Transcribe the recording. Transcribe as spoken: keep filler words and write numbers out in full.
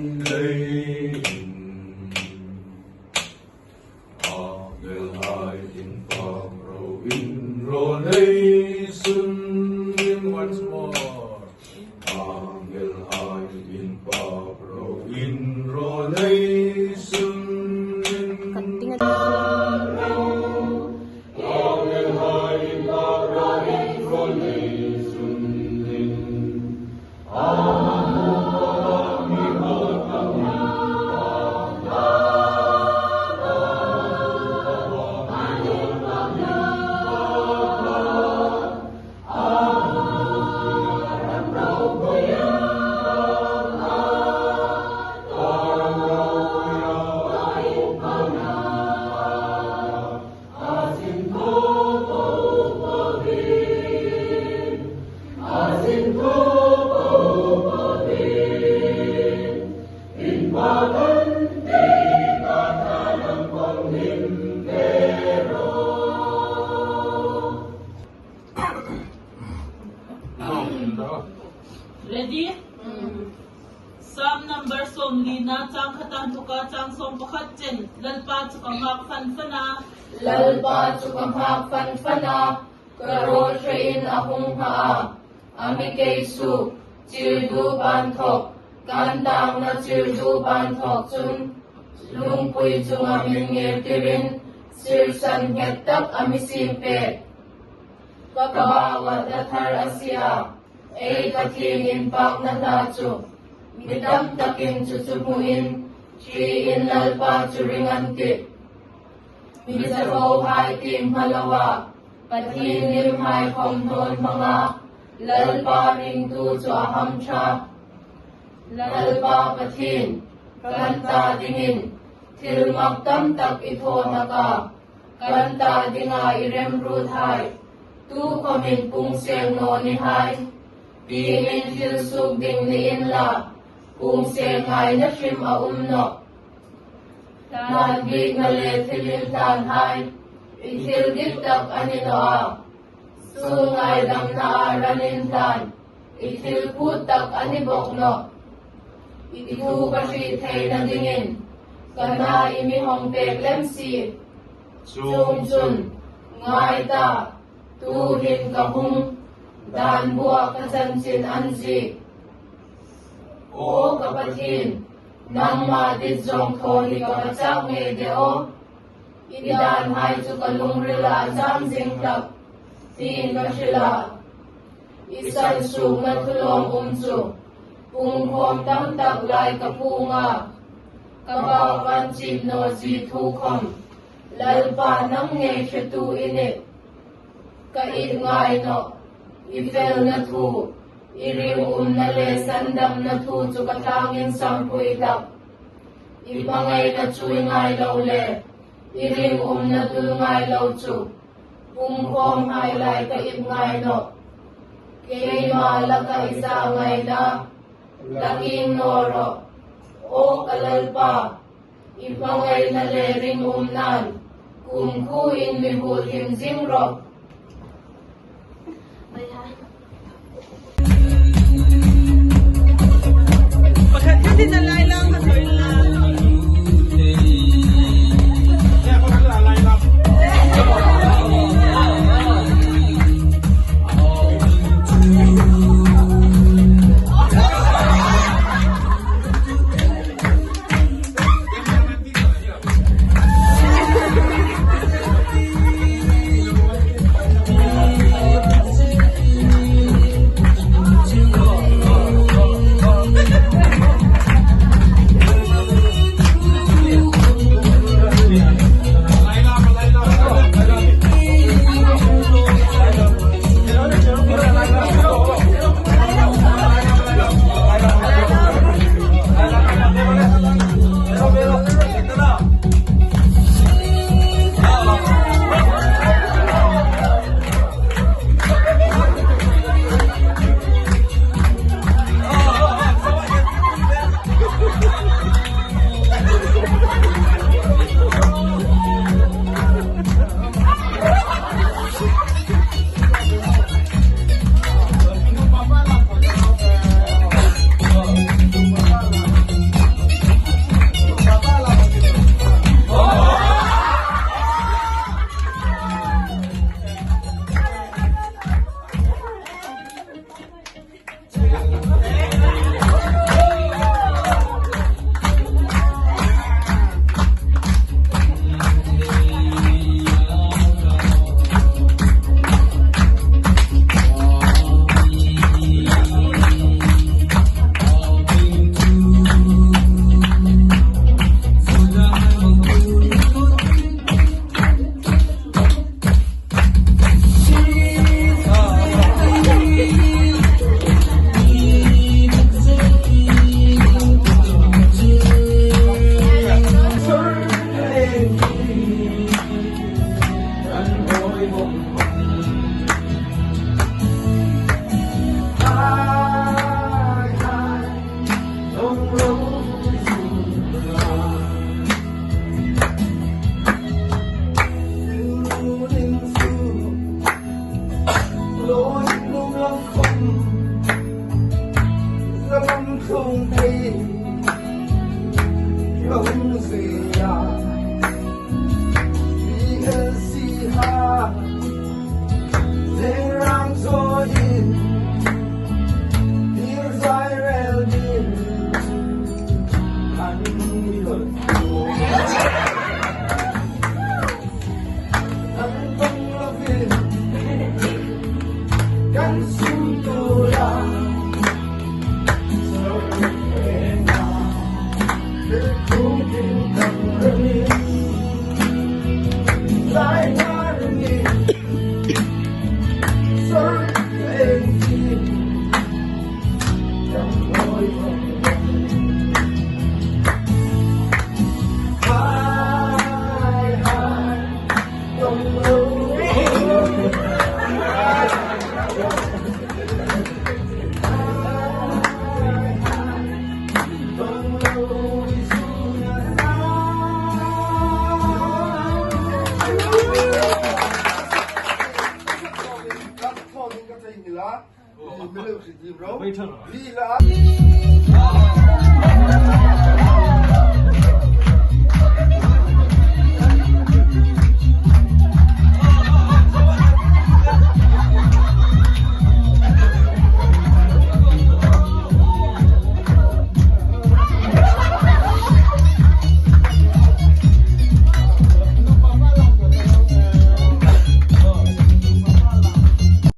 Leiin, angelhai inpâk ro, inro lei sunin. Once more. Angelhai inpâk ro, inro lei sunin. Kan ting a. Ready? Psalm number sawmlina, chang khat a inthoka chang sawmpakhat chen. Lalpa chu ka nghak fanfan a. Lalpa chu ka nghak fanfan a, ka rawl hrein a hung ngha a. A mi kei suok, chirdup a inthawk, kan tangna chirdup a inthawk chun, lungpui chunga min ngirtirin, sirsan nghet tak a mi siem pek. Ka bau a dathar a si a, ei Pathien inpâkna hla chu. Mi tam takin chu chu hmuin, ṭiin Lalpa chu ring an tih. Mi chavohai tiem hma loa, Pathien limhai khawm hnawl hmanga, Lalpa ringtu chu a hamṭha. Lalpa Pathien, kan ta dingin, thilmak tam tak i thaw hlak a, kan ta dinga i remruothai, tukhawmin pung seng naw ni hai. Piemin thil suok ding ni inla, pung seng ngaina hrim a um nawh. Hlan biekna le thil inhlanhai, i thil dik tak a ni naw a. Suol ngaidamna a ran inhlan, i thil phut tak a ni bawk nawh. I thu ka hriet theina dingin, ka na i mi hawng pek lem si. Chuongchun, ngai ta, tuhin ka hung, dan bua ka chanchin an ziek. Aw ka Pathien, nangma dit zawng thaw hi ka va chak ngei de aw. I danhai chu ka lungrila a chang zing hlak, tiin ka hril a. I sansuokna thu lawmum chu, pungkhawm tam tak lai ka puong a. Ka bau an chip naw zie thu khawm, Lalpa nang ngei hretu i nih. Ka it ngai nawh, i felna thu, i ringumna le sandamna thu chu ka tlangin sampui hlak. I hmangaina chu i ngai lo le, i ringumna dul ngai lo chu, pungkhawmhai lai ka it ngai nawh. Keima laka i zangaina, la kieng naw rawh. Aw ka Lalpa, i hmangaina le ringumnan, kumkhuoin mi huolhim zing rawh. Wait, hold on.